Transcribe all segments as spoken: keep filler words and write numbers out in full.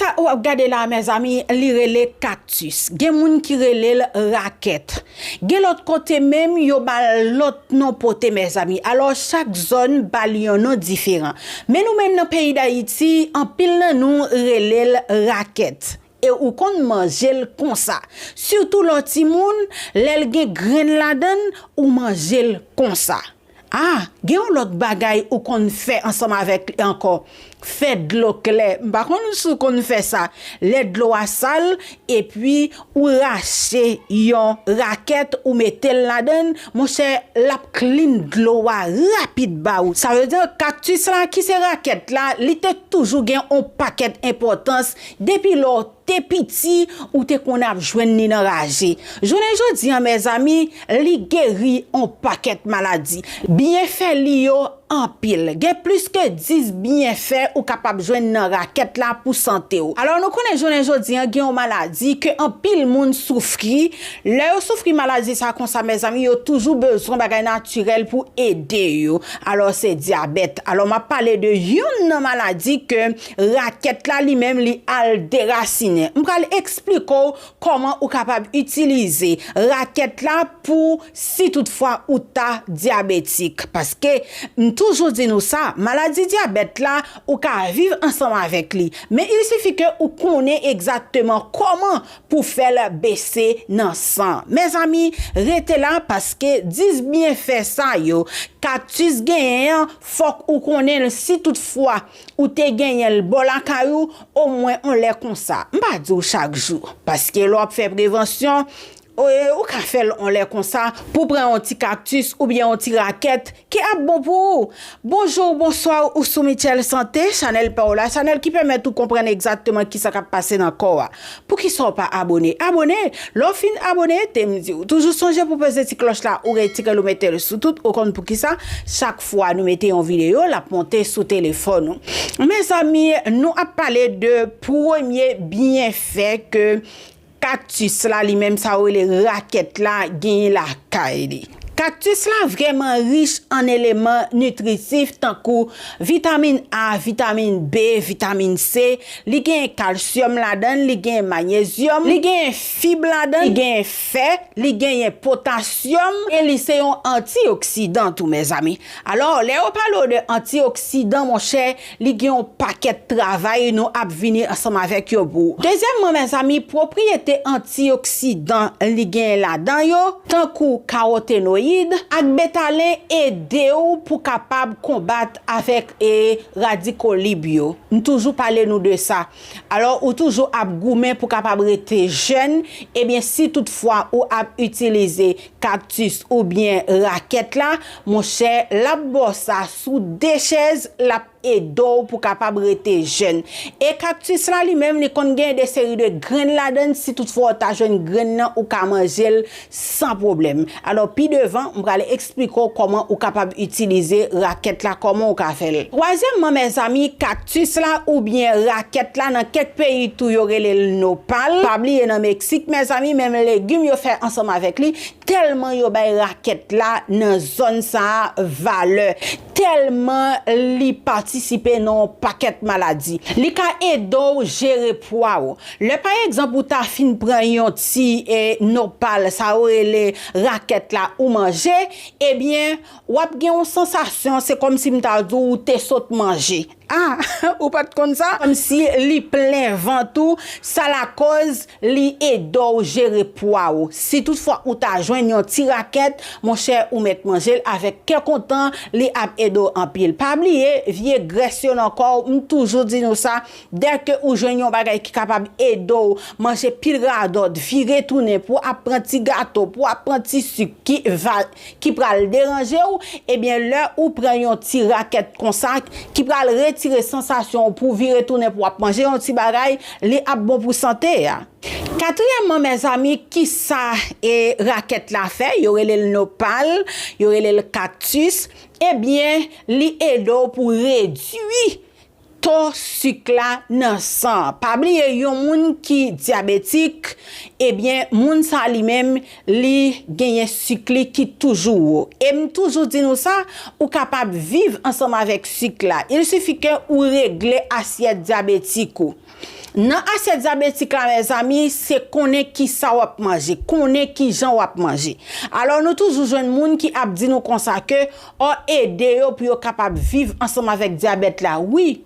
Sa w ap gade la, mezanmi, li rele kaktis. Gen moun ki rele l rakèt. Gen lòt kote menm, yo ba l lòt non pote, mezanmi. Alò, chak zòn ba l yon non diferan. Men nou menm nan peyi Dayiti, anpil nan nou rele l rakèt. E ou konn manje l konsa. Sitou lè w timoun, lè l gen grenn ladan l, ou manje l konsa. Ah, gen yon lòt bagay ou konn fè ansanm avèk li ankò. Fè dlo klè. M pa konn si w konn fè sa. Lè dlo a sal, epi ou rache yon rakèt, ou mete l ladan l, monchè, l ap clean dlo a rapid ba ou. Sa vle di, kaktis la, ki se rakèt la, li te toujou gen yon pakèt enpòtans depi lè w te piti, ou te konn ap jwenn li nan raje. Jounen jodi a, mezanmi, li geri on pakèt maladi. Byenfè li yo anpil. Gen plis ke dis byenfè ou kapab jwenn nan rakèt la pou sante w. Alò, nou konnen jounen jodi a, gen yon maladi ke anpil moun soufri. Lè yo soufri maladi sa konsa, mezanmi, yo toujou bezwen bagay natirèl pou ede yo. Alò, se dyabèt. Alò, m ap pale de youn nan maladi ke rakèt la li menm li al derasinen. M pral eksplike w kòman ou kapab itilize rakèt la pou si toutfwa ou ta dyabetik. Paske m toujou di nou sa, maladi dyabèt la, ou ka viv ansanm avèk li. Men il sifi ke ou konnen egzakteman kòman pou fè l bese nan san. Mezanmi, rete la paske dis byenfè sa yo, kaktis genyen an, fòk ou konnen l si toutfwa ou te genyen l bò lakay ou, omwen on lè konsa. M pa di w chak jou, paske lè w ap fè prevansyon, ou ka fè l on lè konsa pou pran yon ti kaktis oubyen yon ti rakèt ki ap bon pou ou. Bonjou, bonswa, ou sou Michel Santé, chanèl pa w la, chanèl ki pèmèt ou konprann egzakteman kisa k ap pase nan kò w a. Poukisa w pa abone? Abone! Lè w fin abone, te m di w, toujou sonje pou peze ti klòch la, ou retire l, ou mete l sou tout, ou konn poukisa. Chak fwa nou mete yon videyo, l ap monte sou telefòn ou. Mezanmi, nou ap pale de premye byenfè ke kaktis la, li menm sa yo rele rakèt la, genyen lakay li. Kaktis la vrèman rich an eleman nitritif tankou vitamin A, vitamin B, vitamin C, li genyen kalsyòm ladan l, li genyen manyezyòm, li genyen fib ladan l, li genyen fè, li genyen potasyòm, e li se yon antioksidan tou, mezanmi. Alò, lè yo pale w de antioksidan, monchè, li gen yon pakèt travay nou ap vini ansanm avèk yo pou ou. Dezyèmman, mezanmi, pwopriyete antioksidan li genyen ladan yo, tankou kawotenoyid ak betalen, ede w pou kapab konbat avèk, e, radikolib yo. M toujou pale nou de sa. Alò, ou toujou ap goumen pou kapab rete jèn, ebyen, si toutfwa ou ap itilize kaktis oubyen rakèt la, monchè, l ap ba w sa sou de chèz, l ap ede w pou kapab rete jèn. E kaktis la, li menm, li konn gen de seri de grenn ladan l, si toutfwa w ta jwenn grenn nan, ou ka manje l san pwoblèm. Alò, pi devan, m pral eksplike w kòman ou kapab itilize rakèt la, kòman ou ka fè l. Twazyèmman, mezanmi, kaktis la oubyen rakèt la, nan kèk peyi tou yo rele l nopal. Pa bliye nan Meksik, mezanmi, menm legim yo fè ansanm avèk li, tèlman yo bay rakèt la nan zòn sa a valè, tèlman li patisipe nan yon pakèt maladi. Li ka ede w jere pwa w. Lè pa egzanp ou ta fin pran yon ti, e, nopal, sa yo rele rakèt la, ou manje, ebyen, w ap gen yon sansasyon, se kòmsi m ta di w ou te sot manje. Ah, ou pa t konn sa? Kòmsi li plen vant ou, sa lakòz li ede w jere pwa w. Si toutfwa ou ta jwenn yon ti rakèt, monchè, ou mèt manje l avèk kè kontan, li ap ede w anpil. Pa bliye, vye grès yo nan kò w, m toujou di nou sa, dèke ou jwenn yon bagay ki kapab ede w manje pil radòt, vire tounen pou w ap pran ti gato, pou w ap pran ti sik ki va, ki pral deranje w, ebyen, lè ou pran yon ti rakèt konsa, ki pral retire sansasyon w pou w vire tounen pou w ap manje yon ti bagay, li ap bon pou sante a. Katriyèmman, mezanmi, kisa, e, rakèt la fè? Yo rele l nopal, yo rele l kaktis. Ebyen, li ede w pou redui to sik la nan san an. Pa bliye, yon moun ki dyabetik, ebyen, moun sa li menm, li genyen sik li ki toujou wo. E m toujou di nou sa, ou kapab viv ansanm avèk sik la. Il suffit ke ou regle asyèt dyabetik ou. Nan asyèt dyabetik la, mezanmi, se konnen ki sa w ap manje, konnen ki jan w ap manje. Alò, nou toujou jwenn moun ki ap di nou konsa ke, o, ede yo pou yo kapab viv ansanm avèk dyabèt la. Wi,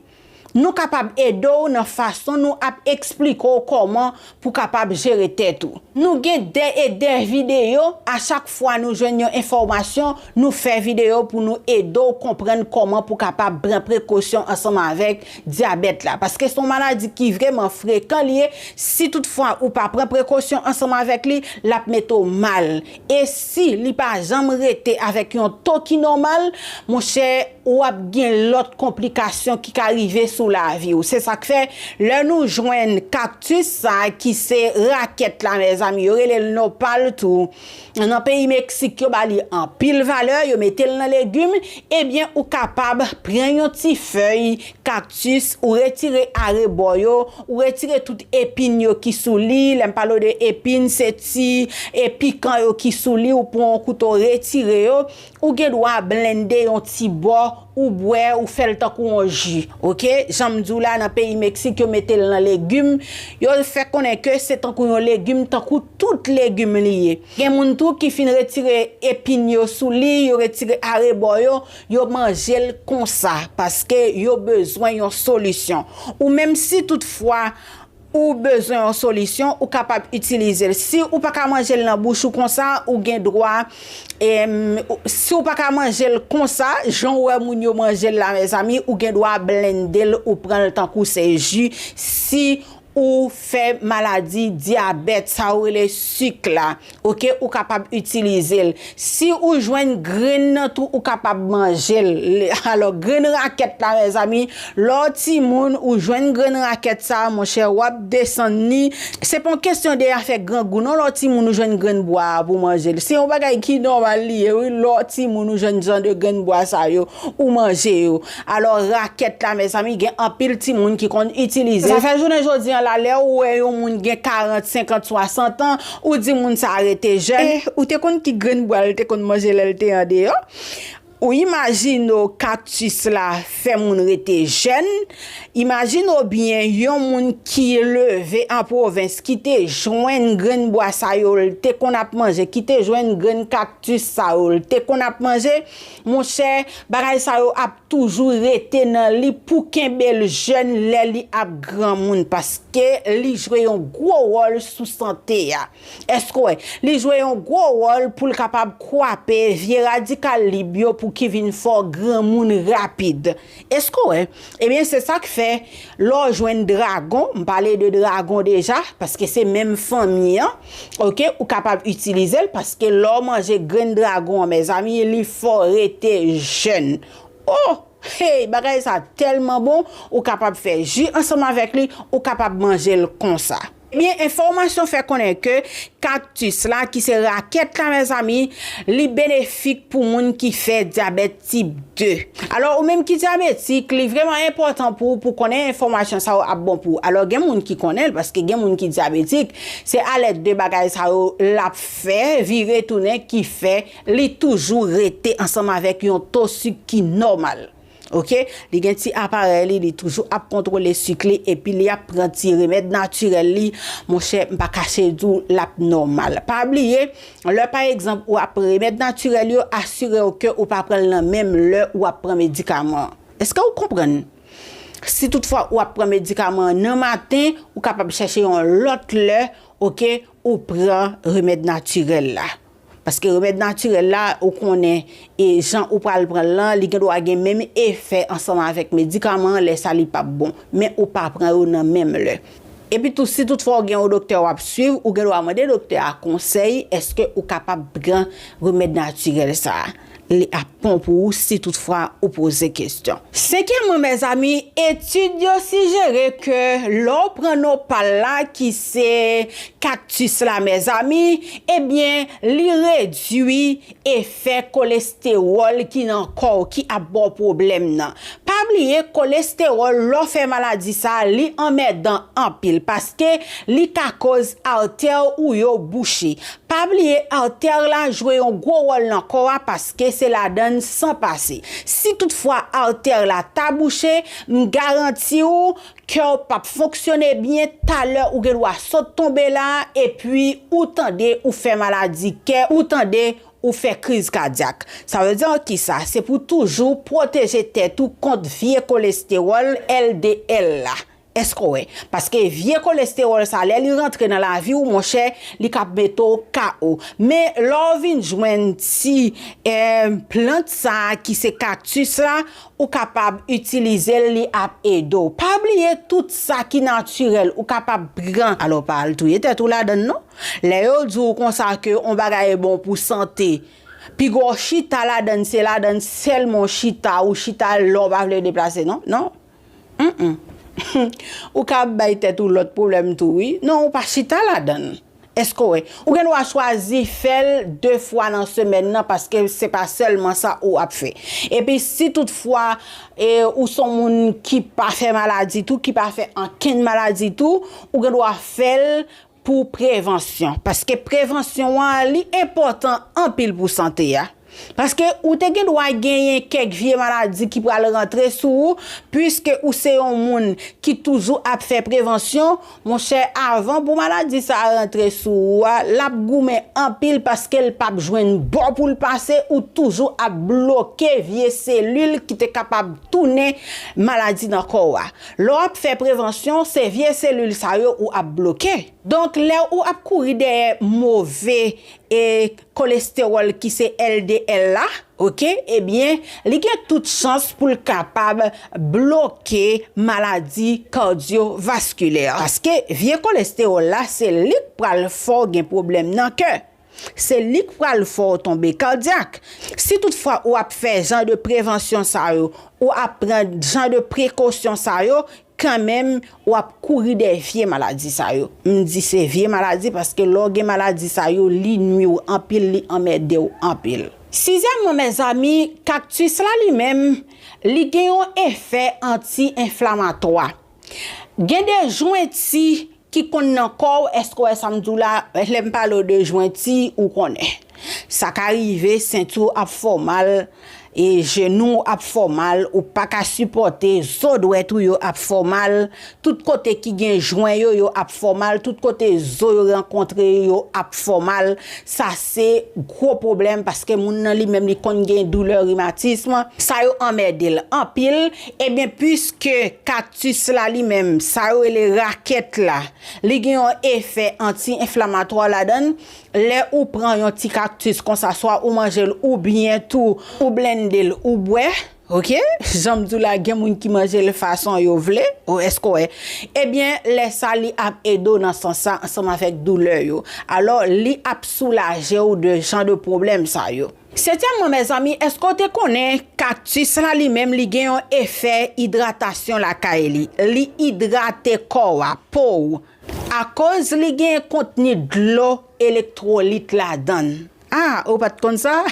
nou kapab ede w nan fason nou ap eksplike w kòman pou w kapab jere tèt ou. Nou gen dè e dè videyo, a chak fwa nou jwenn yon enfòmasyon, nou fè videyo pou nou ede w konprann kòman pou w kapab pran prekosyon ansanm avèk dyabèt la. Paske se yon maladi ki vrèman frekan li ye. Si toutfwa ou pa pran prekosyon ansanm avèk li, l ap mete w mal. E si li pa janm rete avèk yon to ki nòmal, monchè, w ap gen lòt konplikasyon ki ka rive sou lavi w. Se sa k fè, lè nou jwenn kaktis sa a ki se rakèt la, mezanmi, yo rele l nopal tou. Nan peyi Meksik, yo ba li anpil valè, yo mete l nan legim. Ebyen, ou kapab pran yon ti fèy kaktis, ou retire arebò yo, ou retire tout epin yo ki sou li. Lè m pale w de epin, se ti, e, pikan yo ki sou li, ou pran yon kouto, retire yo. Ou gen dwa blende yon ti bò, ou bwè, ou fè l tankou yon ji, oke? Jan m di w la, nan peyi Meksik, yo mete l nan legim. Yo fè konnen ke se tankou yon legim, tankou tout legim li ye. Gen moun tou ki fin retire epin yo sou li, yo retire arebò yo, yo manje l konsa, paske yo bezwen yon solisyon. Ou menm si toutfwa ou bezwen yon solisyon, ou kapab itilize l. Si ou pa ka manje l nan bouch ou konsa, ou gen dwa, em, si ou pa ka manje l konsa, jan w wè moun yo manje l la, mezanmi, ou gen dwa blende l, ou pran l tankou se ji. Si ou fè maladi dyabèt, sa yo rele sik la, oke, ou kapab itilize l. Si ou jwenn grenn nan tou, ou kapab manje l. Alò, grenn rakèt la, mezanmi, lè w timoun, ou jwenn grenn rakèt sa, monchè, w ap desann li. Se pa yon kesyon de afè grangou, non, lè w timoun, ou jwenn grenn bwa a pou manje l. Se yon bagay ki nòmal li ye, wi, lè w timoun, ou jwenn jan de grenn bwa sa yo, ou manje yo. Alò, rakèt la, mezanmi, gen anpil timoun ki konn itilize. Sa fè jounen jodi an la, lè ou wè yon moun gen karant, senkant, swasant an, ou di moun sa a rete jèn. E ou te konn ki grenn bwa l te konn manje lè l te andeyò? Ou imajine w kaktis la fè moun rete jèn. Imajine w byen yon moun ki leve an pwovens, ki te jwenn grenn bwa sa yo l te konn ap manje, ki te jwenn grenn kaktis sa yo l te konn ap manje. Monchè, bagay sa yo ap toujou rete nan li pou kenbe l jèn lè li ap granmoun, paske li jwe yon gwo wòl sou sante a. Èske w wè? Li jwe yon gwo wòl pou l kapab kwape vye radikal lib yo pou ki vin fè w granmoun rapid. Èske w wè? Ebyen, se sa k fè, lè w jwenn dragon, m pale de dragon deja, paske se menm fanmi an, oke, ou kapab itilize l, paske lè w manje grenn dragon an, mezanmi, li fè w rete jèn. Oh! Hey, bagay sa tèlman bon, ou kapab fè ji ansanm avèk li, ou kapab manje l konsa. Ebyen, enfòmasyon fè konnen ke kaktis la, ki se rakèt la, mezanmi, li benefik pou moun ki fè dyabèt tip de. Alò, ou menm ki dyabetik, li vrèman enpòtan pou ou pou konnen enfòmasyon sa yo ap bon pou ou. Alò, gen moun ki konnen l, paske gen moun ki dyabetik, se alèd de bagay sa yo l ap fè vire tounen ki fè li toujou rete ansanm avèk yon to sik ki nòmal. Oke? Li gen ti aparèy li, li toujou ap kontwole sik li, epi li ap pran ti remèd natirèl li. Monchè, m pa kache di w, l ap nòmal. Pa bliye, lè pa egzanp ou ap pran remèd natirèl yo, asire w ke ou pa pran l nan menm lè ou ap pran medikaman an. Èske ou konprann? Si toutfwa ou ap pran medikaman an nan maten, ou kapab chèche yon lòt lè, oke, ou pran remèd natirèl la. Paske remèd natirèl la, ou konnen, e jan ou pral pran l lan, li gen dwa gen menm efè ansanm avèk medikaman an, lè sa li p ap bon. Men ou pa pran yo nan menm lè. Epi tou, si toutfwa ou gen yon doktè w ap swiv, ou gen dwa mande doktè a konsèy, èske ou kapab pran remèd natirèl sa a? Li ap bon pou ou si toutfwa ou poze kesyon. Senkyèmman, mezanmi, etid yo sijere ke lè w pran nopal la, ki se kaktis la, mezanmi, ebyen, li redui efè kolestewòl ki nan kò w ki ap ba w pwoblèm nan. Pa bliye, kolestewòl, lè w fè maladi sa, li anmèdan anpil paske li ka koz atè ou yo bouche. Pa bliye, atè la jwe yon gwo wòl nan kò a paske se ladann san pase. Si toutfwa atè la ta bouche, m garanti w kè w p ap fonksyone byen, talè ou gen dwa sot tonbe la, epi ou tande ou fè maladi kè, ou tande ou fè kriz kadyak. Sa vle di kisa? Se pou toujou pwoteje tèt ou kont vye kolestewòl L D L la. Èske w wè? Paske vye kolestewòl sa, lè li rantre nan lavi w, monchè, li ka mete w K O. Men lè w vin jwenn ti eh, plant sa a ki se kaktis la, ou kapab itilize l, li ap ede w. Pa bliye tout sa ki natirèl, ou kapab pran. Alò, pa al touye tèt ou ladann, non. Lè yo di w konsa ke yon bagay bon pou sante, piga w chita ladann, se ladann sèlman w chita, ou chita lè w pa vle deplase, non, non. Mm-mm. Ou ka ap bay tèt ou lòt pwoblèm tou, wi. Non, ou pa chita ladann. Èske w wè? Ou gen dwa chwazi fè l de fwa nan semèn nan, paske se pa sèlman sa ou ap fè. Epi si toutfwa, e, ou se yon moun ki pa fè maladi tou, ki pa fè ankenn maladi tou, ou gen dwa fè l pou prevansyon. Paske prevansyon an, li enpòtan anpil pou sante a. Paske ou te gen dwa genyen kèk vye maladi ki pral rantre sou ou, piske ou se yon moun ki toujou ap fè prevansyon, monchè, avan pou maladi sa a rantre sou ou a, l ap goumen anpil paske l p ap jwenn bò pou l pase, ou toujou ap bloke vye selil ki te kapab tounen maladi nan kò w a. Lè w ap fè prevansyon, se vye selil sa yo ou ap bloke. Donk, lè ou ap kouri dèyè move e kolestewòl ki se L D L la, oke, ebyen, li gen tout chans pou l kapab bloke maladi kadyovaskilè. Paske vye kolestewòl la, se li k pral fè w gen pwoblèm nan kè. Se li k pral fè w tonbe kadyak. Si toutfwa ou ap fè jan de prevansyon sa yo, ou ap pran jan de prekosyon sa yo, kanmenm, w ap kouri dèyè vye maladi sa yo. M di se vye maladi paske lè w gen maladi sa yo, li nwi w anpil, li anmède w anpil. Sizyèmman, mezanmi, kaktis la li menm, li gen yon efè anti-enflamatwa. Gen de jwenti ki konn nan kò w, èske w wè sa m di w la? Lè m pale w de jwenti, ou konnen. Sa ka rive, senti w ap fè w mal, e jenou w ap fè w mal, ou pa ka sipòte, zo dwèt ou yo ap fè w mal, tout kote ki gen jwen yo, yo ap fè w mal, tout kote zo yo rankontre yo, yo ap fè w mal. Sa se gwo pwoblèm paske moun nan li menm li konn gen doulè rimatism. Sa yo anmède l anpil. Ebyen, piske kaktis la li menm, sa yo rele rakèt la, li gen yon efè anti-enflamatwa ladan l. Lè ou pran yon ti kaktis konsa, swa ou manje l oubyen tou ou blende l ou bwè, oke? Jan m di w la, gen moun ki manje l fason yo vle, o, èske w wè? Ebyen, lè sa li ap ede w nan sans sa ansanm avèk doulè yo. Alò, li ap soulaje w de jan de pwoblèm sa yo. Setyèmman, mezanmi, èske w te konnen kaktis la li menm li gen yon efè idratasyon lakay li? Li idrate kò w, po w, akoz li gen kontni dlo elektwolit ladan l. Ah, ou pa t konn sa?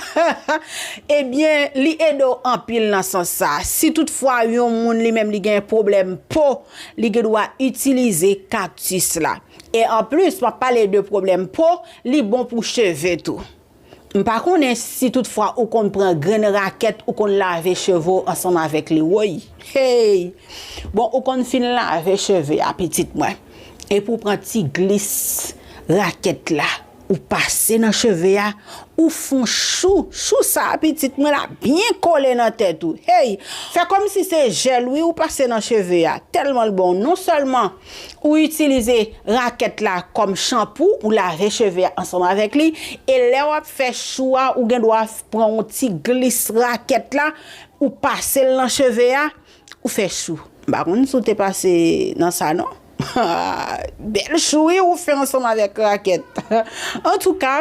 Ebyen, li ede w anpil nan sans sa. Si toutfwa yon moun li menm li gen pwoblèm po, li gen dwa itilize kaktis la. E anplis, m ap pale de pwoblèm po, li bon pou cheve tou. M pa konnen si toutfwa ou konn pran grenn rakèt, ou konn lave cheve w ansanm avèk li, woy. Hey! Bon, ou konn fin lave cheve a, pitit mwen. Epi w pran ti glis rakèt la, ou pase nan cheve a, ou fon chou, chou sa a, pitit mwen, la byen kole nan tèt ou. Hey! Fè kòmsi se jèl, wi, ou pase nan cheve a. Tèlman l bon. Non sèlman ou itilize rakèt la kòm chanpou, ou lave cheve a ansanm avèk li, e lè w ap fè chou a, ou gen dwa pran yon ti glis rakèt la, ou pase l nan cheve a, ou fè chou. M pa konn si w te pase nan sa, non. Bèl chou wi ou fè ansanm avèk rakèt. Antouka,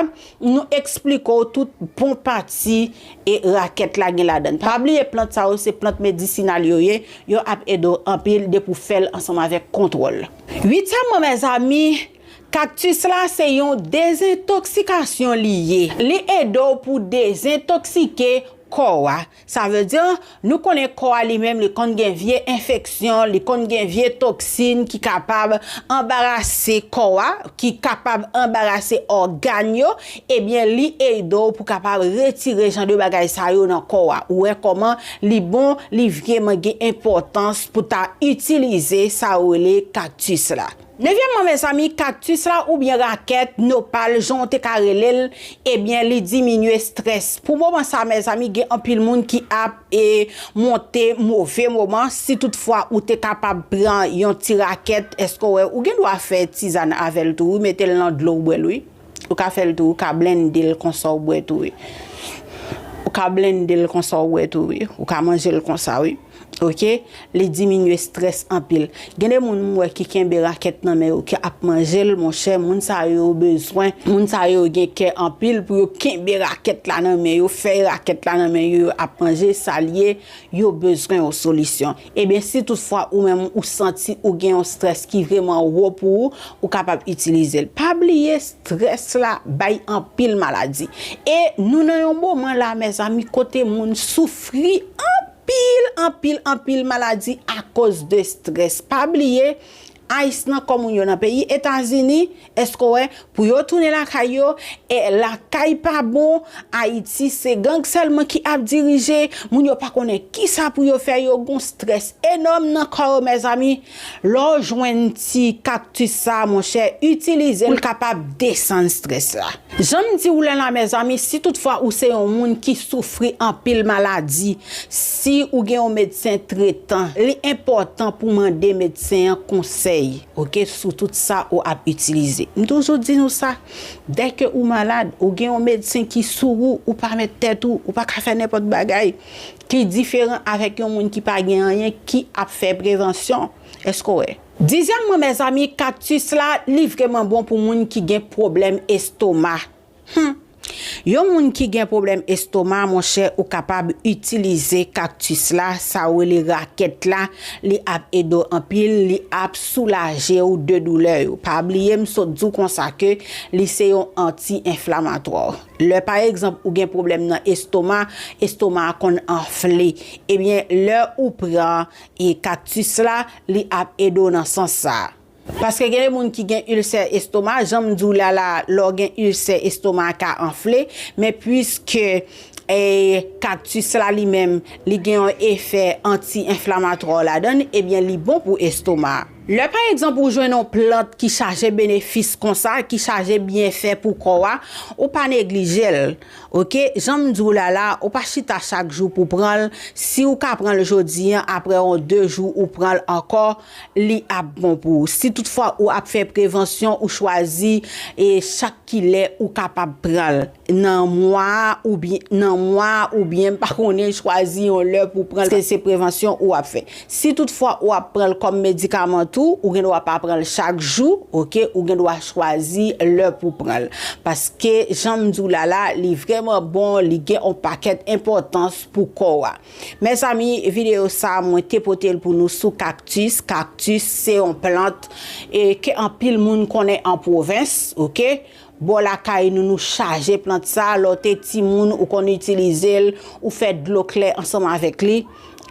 nou eksplike w tout bon pati e rakèt la gen ladan l. Pa bliye plant sa yo se plant medisinal yo ye, yo ap ede w anpil depi w fè l ansanm avèk kontwòl. Uityèmman, mezanmi, kaktis la se yon dezentoxikasyon li ye. Li ede w pou dezentoksike kò a. Sa vle di, nou konnen kò a li menm, li konn gen vye enfeksyon, li konn gen vye toksin ki kapab anbarase kò a, ki kapab anbarase ògàn yo, ebyen, li ede w pou kapab retire jan de bagay sa yo nan kò a. Ou wè kòman li bon, li vrèman gen enpòtans pou ta itilize sa yo rele kaktis la. Nevyèmman, mezanmi, kaktis la oubyen rakèt, nopal, jan w te ka rele l, ebyen, li diminye strès. Pou moman sa, mezanmi, gen anpil moun ki ap e, monte move moman. Si toutfwa ou te kapab pran yon ti rakèt, èske w wè, ou gen dwa fè tizàn avè l tou, wi, mete l nan dlo w bwè l, wi. Ou ka fè l tou, ou ka blende l konsa w bwè tou, wi. Ou ka blende l konsa w bwè tou, wi. Ou ka manje l konsa, wi. Oke, li diminye strès anpil. Gen de moun m wè ki kenbe rakèt nan men yo, ki ap manje l, monchè, moun sa yo bezwen, moun sa yo gen kè anpil pou yo kenbe rakèt la nan men yo, fèy rakèt la nan men yo, yo ap manje, sa l ye, yo bezwen yon solisyon. Ebyen, si toutfwa ou menm ou santi ou gen yon strès ki vrèman wo pou ou, ou kapab itilize l. Pa bliye, strès la bay anpil maladi. E nou nan yon moman la, mezanmi, kote moun soufri anpil, anpil, anpil maladi akoz de strès. Pa bliye, ice nan kò moun yo nan peyi Etazini, èske w wè, pou yo tounen lakay yo, e lakay pa bon, Ayiti se gang sèlman ki ap dirije, moun yo pa konnen kisa pou yo fè, yo gon strès enòm nan kò yo, mezanmi. Lè w jwenn ti kaktis sa, monchè, itilize l kapab desann strès la. Jan m di w la, mezanmi, si toutfwa ou se yon moun ki soufri anpil maladi, si ou gen yon medsen tretan, li enpòtan pou mande medsen an konsèy, oke, sou tout sa ou ap itilize. M toujou di nou sa, dèke ou malad, ou gen yon medsen ki sou ou, ou pa mèt tèt ou, ou pa ka fè nenpòt bagay ki diferan avèk yon moun ki pa gen anyen, ki ap fè prevansyon. Èske w wè? Dizyèmman, mezanmi, kaktis la, li vrèman bon pou moun ki gen pwoblèm estoma. Hmm. Yon moun ki gen pwoblèm estoma, monchè, ou kapab itilize kaktis la, sa w rele rakèt la, li ap ede w anpil, li ap soulaje w de doulè yo. Pa bliye, m sot di w konsa ke li se yon anti-enflamatwa. Lè, pa egzanp, ou gen pwoblèm nan estoma, estoma a konn anfle. Ebyen, lè ou pran e kaktis la, li ap ede w nan sans sa a. Paske gen de moun ki gen ilsè estoma, jan m di w la la, lè w gen ilsè estoma ka anfle, men piske e, kaktis la li menm, li gen yon efè anti-enflamatwa ladan l, ebyen li bon pou estoma. Lè pa egzanp ou jwenn yon plant ki chaje benefis konsa, ki chaje byenfè pou kò a, ou pa neglije l. Oke, jan m di w la la, ou pa chita chak jou pou pran l. Si ou ka pran l jodi an, apre yon de jou ou pran l ankò, li ap bon pou ou. Si toutfwa ou ap fè prevansyon, ou chwazi e chak kilè ou kapab pran l. Nan mwa a oubyen, nan mwa a oubyen, m pa konnen, chwazi yon lè pou pran l, paske se prevansyon ou ap fè. Si toutfwa ou ap pran l kòm medikaman tou, ou gen dwa pa pran l chak jou, oke, ou gen dwa chwazi lè pou pran l. Paske, jan m di w la la, li vrèman bon, li gen yon pakèt enpòtans pou kò a. Mezanmi, videyo sa a, mwen te pote l pou nou sou kaktis. Kaktis, se yon plant, e, ke anpil moun konnen an pwovens, oke? Bò lakay nou, nou chaje plant sa. Lè w te timoun, ou konn itilize l, ou fè dlo klè ansanm avèk li.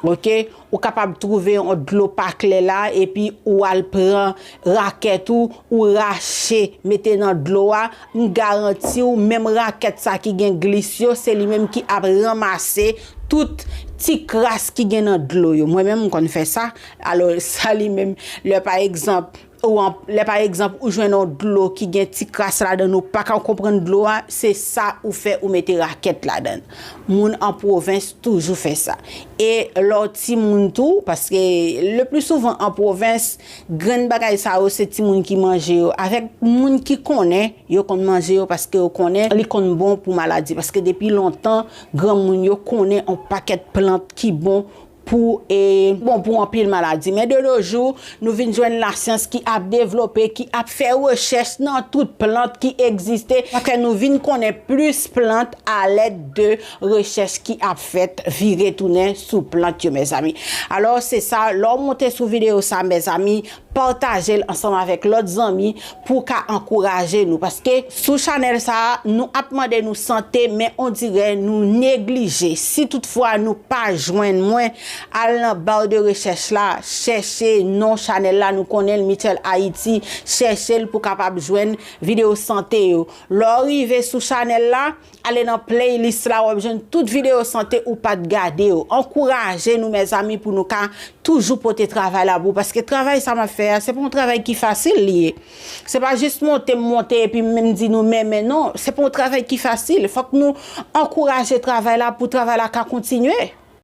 Oke? Ou kapab twouve yon dlo pa klè la, epi ou al pran rakèt ou, ou rache, mete nan dlo a. M garanti w, menm rakèt sa ki gen glis yo, se li menm ki ap ranmase tout ti kras ki gen nan dlo yo. Mwen menm, m konn fè sa. Alò, sa li menm, lè pa egzanp, ou an, lè pa egzanp, ou jwenn yon dlo ki gen ti kras ladan l, ou pa ka konprann dlo a, se sa ou fè, ou mete rakèt ladan l. Moun an pwovens toujou fè sa. E lè w timoun tou, paske le pli souvan an pwovens, grenn bagay sa yo, se timoun ki manje yo. Avèk moun ki konnen, yo konn manje yo paske yo konnen li konn bon pou maladi. Paske depi lontan, granmoun yo konnen yon pakèt plant ki bon pou, e, bon, pou anpil maladi. Men de nos jours, nou vin jwenn lasyans ki ap devlope, ki ap fè rechèch nan tout plant ki egziste, paske nou vin konnen plis plant alèd de rechèch ki ap fèt vire tounen sou plant yo, mezanmi. Alò, se sa, lè w monte sou videyo sa, mezanmi, pataje l ansanm avèk lòt zanmi pou w ka ankouraje nou. Paske sou chanèl sa a, nou ap mande nou sante, men on dirè nou neglije. Si toutfwa nou pa jwenn mwen, al nan ba de rechèch la, chèche non chanèl la, nou konnen l, Michel Haïti, chèche l pou w kapab jwenn videyo sante yo. Lè w rive sou chanèl la, ale nan playlist la, w ap jwenn tout videyo sante ou pa t gade yo. Ankouraje nou, mezanmi, pou nou ka toujou pote travay la pou, paske travay sa m ap fè a, se pa yon travay ki fasil li ye. Se pa jis monte m monte epi m menm di nou men, men non, se pa yon travay ki fasil. Fòk nou ankouraje travay la pou travay la ka kontinye.